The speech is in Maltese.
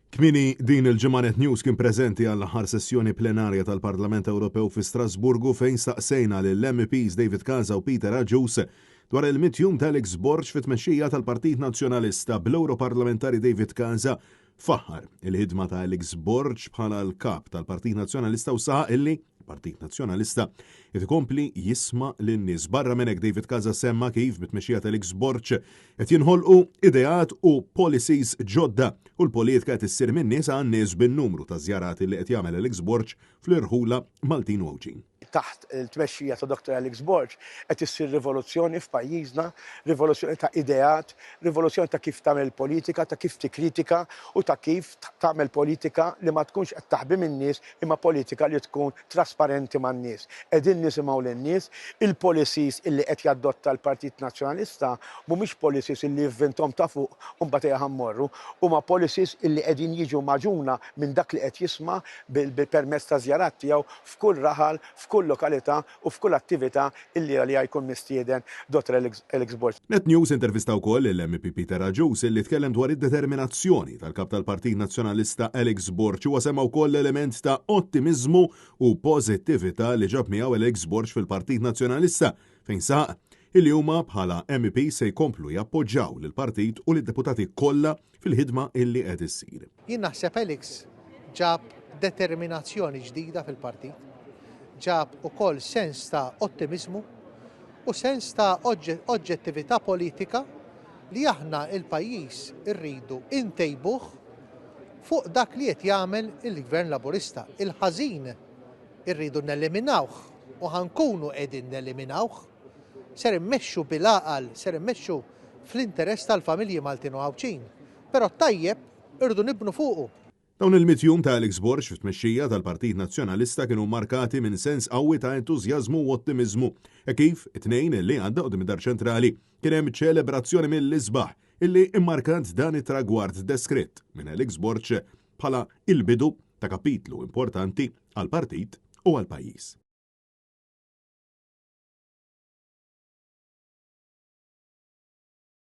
Kmieni din il-ġimgħa Net News kien preżenti għall-aħħar sessjoni plenarja tal-Parlament Ewropew fi Strasburgu fejn staqsejna lill-MEPs David Casa u Peter Agius dwar il-mitt jum ta' Alex Borg fit-tmexxija tal-Partit Nazzjonalista bl-Ewroparlamentari David Casa faħħar il-ħidma ta' Alex Borg bħala l-kap tal-Partit Nazzjonalista u saħaq illi l-Partit Nazzjonalista qed ikompli jisma' lin-nies. Barra minn hekk David Casa semma kif bit-tmexxija ta' Alex Borg qed jinħolqu ideat u policies ġodda u l-politika qed issir min-nies għan-nies bin-numru ta' żjarat li qed jagħmel Alex Borg fl-irħula Maltin u Għawdxin. Taħt il-tmexxija ta' Dottor Alex Borg qed issir rivoluzzjoni f'pajjiżna, rivoluzzjoni ta' ideat, rivoluzzjoni ta' kif tagħmel politika, ta' kif tikkritika u ta' kif tagħmel politika li ma tkunx qed taħbi min-nies imma politika li tkun trasparenti man-nies. Qegħdin nisimgħu lin-nies, il-policies illi qed jaddotta l-Partit Nazzjonalista mhumiex policies illi jivvinthom ta' fuq u mbagħad ejja ħa mmorru, huma policies illi qegħdin jiġu magħġuna minn dak li qed jisma' permezz ta' żjarat tiegħu f'kull raħal, f'kull lokalità u f'kull attività illi għaliha jkun mistieden Dottor Alex Borg. Net News intervista wkoll lill-MEP Peter Agius illi tkellem dwar id-determinazzjoni tal-Kap tal-Partit Nazzjonalista Alex Borg. Huwa semma wkoll l-element ta' ottimiżmu u pożittività li ġab miegħu Alex Borg fil-Partit Nazzjonalista fejn saħaq illi huma bħala MEP se jkomplu jappoġġaw lill-partit u lid-deputati kollha fil-ħidma illi qed issir. Jien naħseb Alex ġab determinazzjoni ġdida fil-partit, ġab ukoll sens ta' ottimiżmu u sens ta' oġġettività politika li aħna l-pajjiż irridu ntejbuh fuq dak li qed jagħmel il-Gvern Laburista. Il-ħażin irridu neliminawh u ħa nkunu qegħdin neliminawh. Ser immexxu bil-għaqal, ser immexxu fl-interess tal-familji Maltin u Għawdxin. Però t-tajjeb irridu nibnu fuqu. Dawn il-mitt jum ta' Alex Borg fit-tmexxija tal-Partit Nazzjonalista kienu mmarkati minn sens qawwi ta' entużjażmu u ottimiżmu hekk kif it-Tnejn li għadda quddiem id-Dar Ċentrali kien hemm ċelebrazzjoni mill-isbaħ illi mmarkat dan it-tragward deskritt minn Alex Borg bħala il-bidu ta' kapitlu importanti għall-partit u għall-pajjiż.